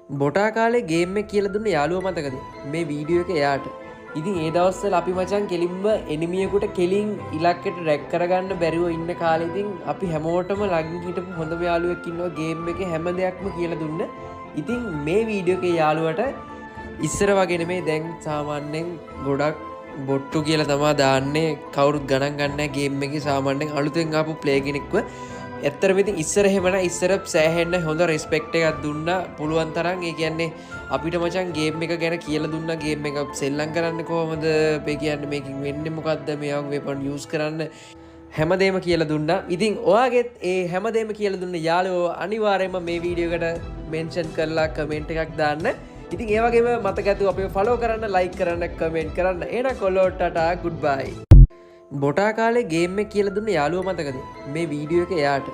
බොටා කාලේ ගේම් එක කියලා දුන්න යාළුවා මතකද? මේ වීඩියෝ එක එයාට. ඉතින් ඒ දවස්වල අපි මචං කෙලින්ම එනිමියෙකුට කෙලින් ඉලක්කයට රැක් කරගන්න බැරිව ඉන්න කාලේ ඉතින් අපි හැමෝටම ළඟින් හිටපු හොඳම යාළුවෙක් ඉන්නවා ගේම් එකේ හැම දෙයක්ම කියලා දුන්න. ඉතින් මේ වීඩියෝ එකේ යාළුවට ඉස්සර වගේ නෙමෙයි, දැන් සාමාන්‍යයෙන් ගොඩක් බොට්ටු කියලා තමා දාන්නේ. කවුරුත් ගණන් ගන්න නැහැ ගේම් එකේ සාමාන්‍යයෙන් අලුතෙන් ආපු ප්ලේ කෙනෙක්ව. ඇත්තටම ඉතින් ඉස්සර එහෙම නෑ, ඉස්සර සෑහෙන්න හොඳ රෙස්පෙක්ට් එකක් දුන්නා පුළුවන් තරම්. ඒ කියන්නේ අපිට මචං ගේම් එක ගැන කියලා දුන්නා, ගේම් එක සෙල්ලම් කරන්න කොහොමද, ඒ කියන්නේ මේකෙන් වෙන්නේ මොකද්ද, මේ වගේ වෙපන් යූස් කරන්න හැමදේම කියලා දුන්නා. ඉතින් ඔයාගෙත් ඒ හැමදේම කියලා දුන්න යාළුවෝ අනිවාර්යයෙන්ම මේ වීඩියෝ එකට මෙන්ෂන් කරලා කමෙන්ට් එකක් දාන්න. ඉතින් ඒ වගේම මතක ඇතුව අපිව ෆලෝ කරන්න, ලයික් කරන්න, කමෙන්ට් කරන්න. එහෙනම් කොල්ලෝ ටටා, ගුඩ් බයි. බොටා කාලේ ගේම් එක කියලා දුන්න යාළුවා මතකද? මේ වීඩියෝ එක එයාට.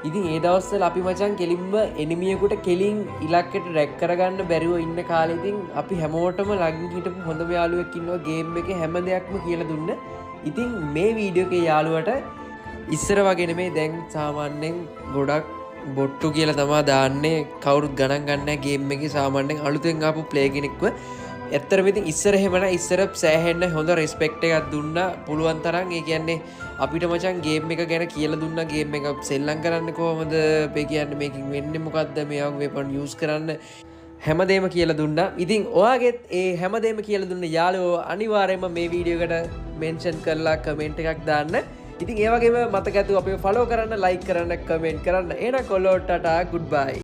ඉතින් ඒ දවස්වල අපි මචං කෙලින්ම එනිමියෙකුට කෙලින් ඉලක්කයට රැක් කරගන්න බැරිව ඉන්න කාලේ ඉතින් අපි හැමෝටම ළඟින් හිටපු හොඳම යාළුවෙක් ඉන්නවා ගේම් එකේ හැම දෙයක්ම කියලා දුන්න. ඉතින් මේ වීඩියෝ එකේ යාළුවට ඉස්සර වගේ නෙමෙයි, දැන් සාමාන්‍යයෙන් ගොඩක් බොට්ටු කියලා තමා දාන්නේ. කවුරුත් ගණන් ගන්න නැහැ ගේම් එකේ සාමාන්‍යයෙන් අලුතෙන් ආපු ප්ලේ කෙනෙක්ව. ඇත්තටම ඉතින් ඉස්සර එහෙම නෑ, ඉස්සර සෑහෙන්න හොඳ රෙස්පෙක්ට් එකක් දුන්නා පුළුවන් තරම්. ඒ කියන්නේ අපිට මචං ගේම් එක ගැන කියලා දුන්නා, ගේම් එක සෙල්ලම් කරන්න කොහොමද, ඒ කියන්නේ මේකෙන් වෙන්නේ මොකද්ද, මේ වගේ වෙපන් යූස් කරන්න හැමදේම කියලා දුන්නා. ඉතින් ඔයාගෙත් ඒ හැමදේම කියලා දුන්න යාළුවෝ අනිවාර්යයෙන්ම මේ වීඩියෝ එකට මෙන්ෂන් කරලා කමෙන්ට් එකක් දාන්න. ඉතින් ඒ වගේම මතක ඇතුව අපිව ෆලෝ කරන්න, ලයික් කරන්න, කමෙන්ට් කරන්න. එහෙනම් කොල්ලෝ ටටා, ගුඩ් බයි.